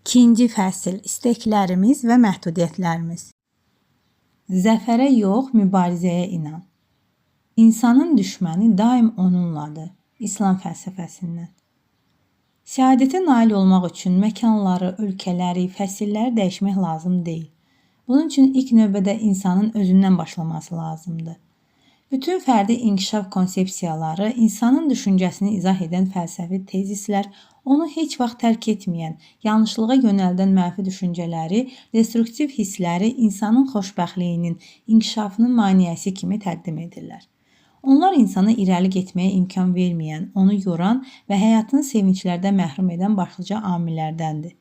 İkinci fəsil: İstəklərimiz və məhdudiyyətlərimiz. Zəfərə yox, mübarizəyə inan. İnsanın düşməni daim onunladır. İslam fəlsəfəsindən. Səadətə nail olmaq üçün məkanları, ölkələri, fəsilləri dəyişmək lazım deyil. Bunun üçün ilk növbədə insanın özündən başlaması lazımdır. Bütün fərdi inkişaf konsepsiyaları, insanın düşüncəsini izah edən fəlsəfi tezislər, onu heç vaxt tərk etməyən, yanlışlığa yönəldən mənfi düşüncələri, destruktiv hissləri insanın xoşbəxtliyinin, inkişafının maneəsi kimi təqdim edirlər. Onlar insana irəli getməyə imkan verməyən, onu yoran və həyatını sevinclərdən məhrum edən başlıca amillərdəndir.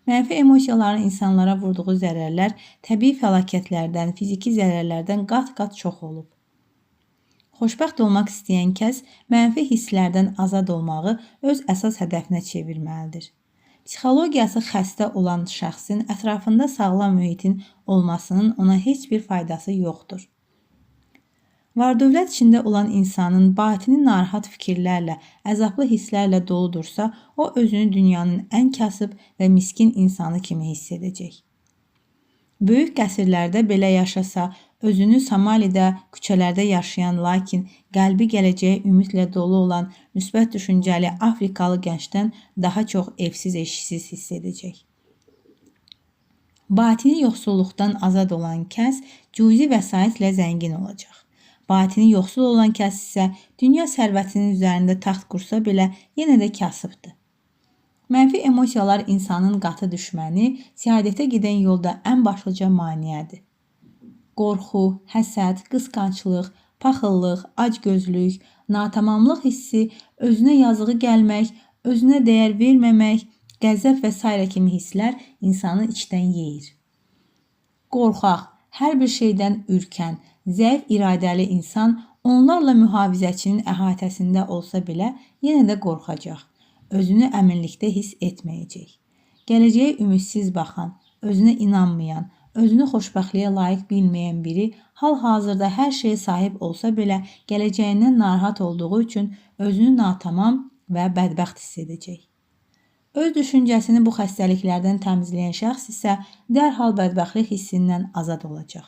Mənfi emosiyaların insanlara vurduğu zərərlər təbii fəlakətlərdən, fiziki zərərlərdən qat-qat çox olub. Xoşbəxt olmaq istəyən kəs mənfi hisslərdən azad olmağı öz əsas hədəfinə çevirməlidir. Psixologiyası xəstə olan şəxsin ətrafında sağlam mühitin olmasının ona heç bir faydası yoxdur. Var-dövlət içində olan insanın batini narahat fikirlərlə, əzablı hisslərlə doludursa, o özünü dünyanın ən kasıb və miskin insanı kimi hiss edəcək. Böyük qəsrlərdə belə yaşasa, özünü Somalidə küçələrdə yaşayan, lakin qəlbi gələcəyə ümidlə dolu olan müsbət düşüncəli Afrikalı gəncdən daha çox evsiz, eşiksiz hiss edəcək. Batini yoxsulluqdan azad olan kəs cüzi vəsaitlə zəngin olacaq. Batini yoxsul olan kəs isə dünya sərvətinin üzərində taxt qursa belə yenə də kasıbdır. Mənfi emosiyalar insanın qatı düşməni, səadətə gedən yolda ən başlıca maneədir. Qorxu, həsəd, qısqanclıq, paxıllıq, acgözlük, natamamlıq hissi, özünə yazığı gəlmək, özünə dəyər verməmək, qəzəb və sairə kimi hisslər insanı içdən yeyir. Qorxaq, hər bir şeydən ürkən, zəif iradəli insan onlarla mühafizəçinin əhatəsində olsa belə yenə də qorxacaq. Özünü əminlikdə hiss etməyəcək. Gələcəyə ümidsiz baxan, özünə inanmayan, özünü xoşbəxtliyə layiq bilməyən biri hal-hazırda hər şeyə sahib olsa belə gələcəyindən narahat olduğu üçün özünü natamam və bədbəxt hiss edəcək. Öz düşüncəsini bu xəstəliklərdən təmizləyən şəxs isə dərhal bədbəxtlik hissindən azad olacaq.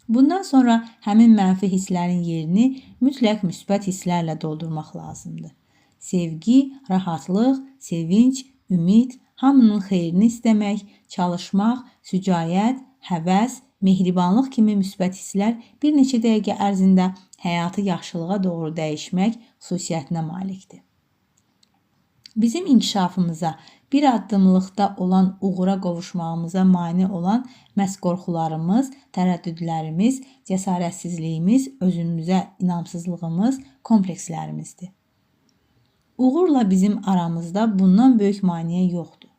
Bundan sonra həmin mənfi hisslərin yerini mütləq müsbət hisslərlə doldurmaq lazımdır. Sevgi, rahatlıq, sevinc, ümid, hamının xeyrini istəmək, çalışmaq, sücayət, həvəs, mehribanlıq kimi müsbət hisslər bir neçə dəqiqə ərzində həyatı yaxşılığa doğru dəyişmək xüsusiyyətinə malikdir. Bizim inkişafımıza, bir addımlıqda olan uğura qovuşmağımıza mane olan məhz qorxularımız, tərəddüdlərimiz, cəsarətsizliyimiz, özümüzə inamsızlığımız, komplekslərimizdir. Uğurla bizim aramızda bundan böyük maneə yoxdur.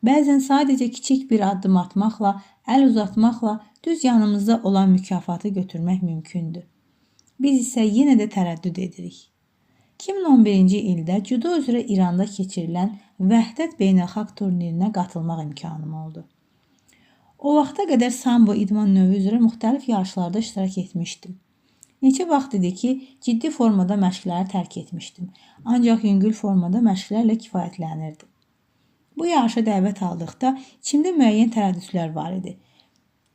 Bəzən sadəcə kiçik bir addım atmaqla, əl uzatmaqla düz yanımızda olan mükafatı götürmək mümkündür. Biz isə yenə də tərəddüd edirik. 2011-ci ildə cüdo üzrə İranda keçirilən Vəhdət beynəlxalq turnirinə qatılmaq imkanım oldu. O vaxta qədər sambo idman növü üzrə müxtəlif yarışlarda iştirak etmişdim. Neçə vaxt idi ki, ciddi formada məşqləri tərk etmişdim. Ancaq yüngül formada məşqlərlə kifayətlənirdim. Bu yarışa dəvət aldıqda içimdə müəyyən tərəddüdlər var idi.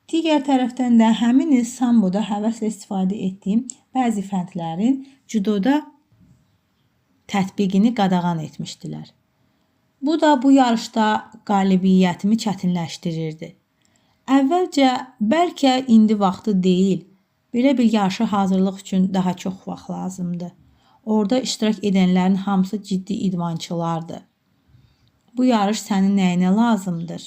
Digər tərəfdən də həmin il samboda həvəslə istifadə etdiyim bəzi fəndlərin cüdoda tətbiqini qadağan etmişdilər. Bu da bu yarışda qalibiyyətimi çətinləşdirirdi. Əvvəlcə bəlkə indi vaxtı deyil, belə bir yarışa hazırlıq üçün daha çox vaxt lazımdır. Orada iştirak edənlərin hamısı ciddi idmançılardır. Bu yarış sənin nəyinə lazımdır?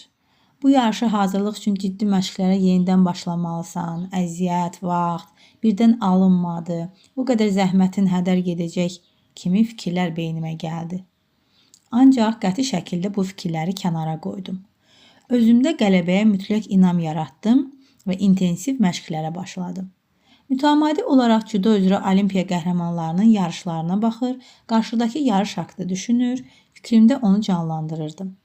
Bu yarışa hazırlıq üçün ciddi məşqlərə yenidən başlamalısan. Əziyyət, vaxt birdən alınmadı. Bu qədər zəhmətin hədər gedəcək kimi fikirlər beynimə gəldi. Ancaq qəti şəkildə bu fikirləri kənara qoydum. Özümdə qələbəyə mütləq inam yaratdım və intensiv məşqlərə başladım. Mütəmadi olaraq cüdo üzrə olimpiya qəhrəmanlarının yarışlarına baxır, qarşıdakı yarış haqqında düşünür, fikrimdə onu canlandırırdım.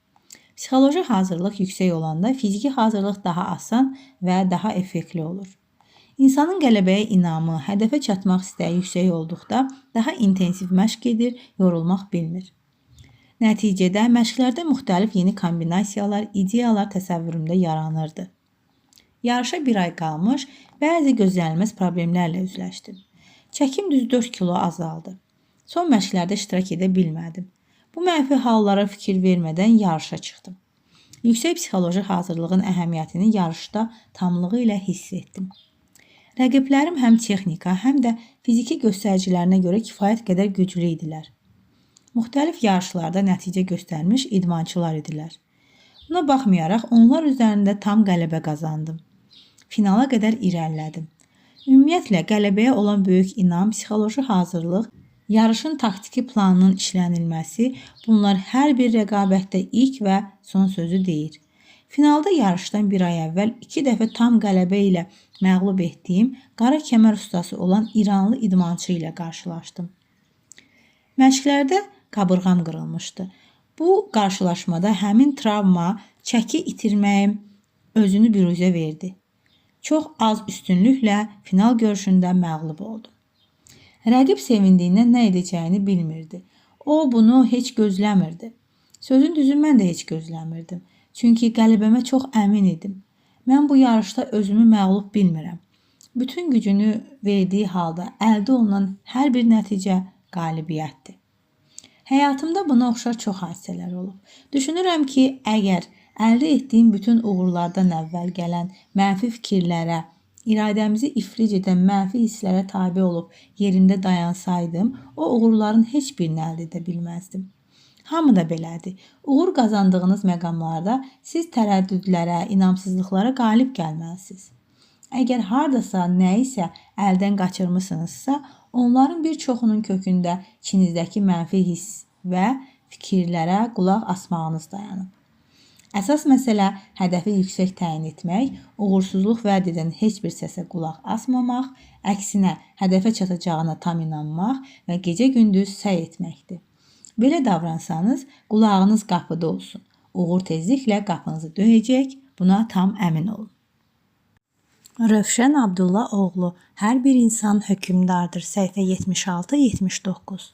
Psixoloji hazırlıq yüksək olanda fiziki hazırlıq daha asan və daha effektli olur. İnsanın qələbəyə inamı, hədəfə çatmaq istəyi yüksək olduqda daha intensiv məşq edir, yorulmaq bilmir. Nəticədə məşqlərdə müxtəlif yeni kombinasiyalar, ideyalar təsəvvürümdə yaranırdı. Yarışa bir ay qalmış bəzi gözlənilməz problemlərlə üzləşdim. Çəkim düz 4 kilo azaldı. Son məşqlərdə iştirak edə bilmədim. Bu mənfi hallara fikir vermədən yarışa çıxdım. Yüksək psixoloji hazırlığın əhəmiyyətini yarışda tamlığı ilə hiss etdim. Rəqiblərim həm texnika, həm də fiziki göstəricilərinə görə kifayət qədər güclü idilər. Müxtəlif yarışlarda nəticə göstərmiş idmançılar idilər. Buna baxmayaraq onlar üzərində tam qələbə qazandım. Finala qədər irəlilədim. Ümumiyyətlə, qələbəyə olan böyük inam, psixoloji hazırlıq, yarışın taktiki planının işlənilməsi, bunlar hər bir rəqabətdə ilk və son sözü deyir. Finalda yarışdan bir ay əvvəl 2 dəfə tam qələbə ilə məğlub etdiyim qara kəmər ustası olan İranlı idmançı ilə qarşılaşdım. Məşqlərdə qabırğam qırılmışdı. Bu qarşılaşmada həmin travma çəki itirməyim özünü büruzə verdi. Çox az üstünlüklə final görüşündə məğlub oldum. Rəqib sevindiyindən nə edəcəyini bilmirdi. O bunu heç gözləmirdi. Sözün düzü mən də heç gözləmirdim. Çünki qələbəmə çox əmin idim. Mən bu yarışda özümü məğlub bilmirəm. Bütün gücünü verdiyi halda əldə olunan hər bir nəticə qalibiyyətdir. Həyatımda buna oxşar çox hadisələr olub. Düşünürəm ki, əgər əldə etdiyim bütün uğurlardan əvvəl gələn mənfi fikirlərə, iradəmizi iflic edən mənfi hisslərə tabe olub yerimdə dayansaydım, o uğurların heç birini əldə edə bilməzdim. Hamı da belədir. Uğur qazandığınız məqamlarda siz tərəddüdlərə, inamsızlıqlara qalib gəlməlisiniz. Əgər hardasa nəyisə əldən qaçırmısınızsa, onların bir çoxunun kökündə içinizdəki mənfi hiss və fikirlərə qulaq asmağınız dayanıb. Əsas məsələ hədəfi yüksək təyin etmək, uğursuzluq vəd edən heç bir səsə qulaq asmamaq, əksinə hədəfə çatacağına tam inanmaq və gecə-gündüz səy etməkdir. Belə davransanız, qulağınız qapıda olsun. Uğur tezliklə qapınızı döyəcək, buna tam əmin olun. Rövşən Abdullaoğlu, Hər bir insan hökmdardır. Səhifə 76-79.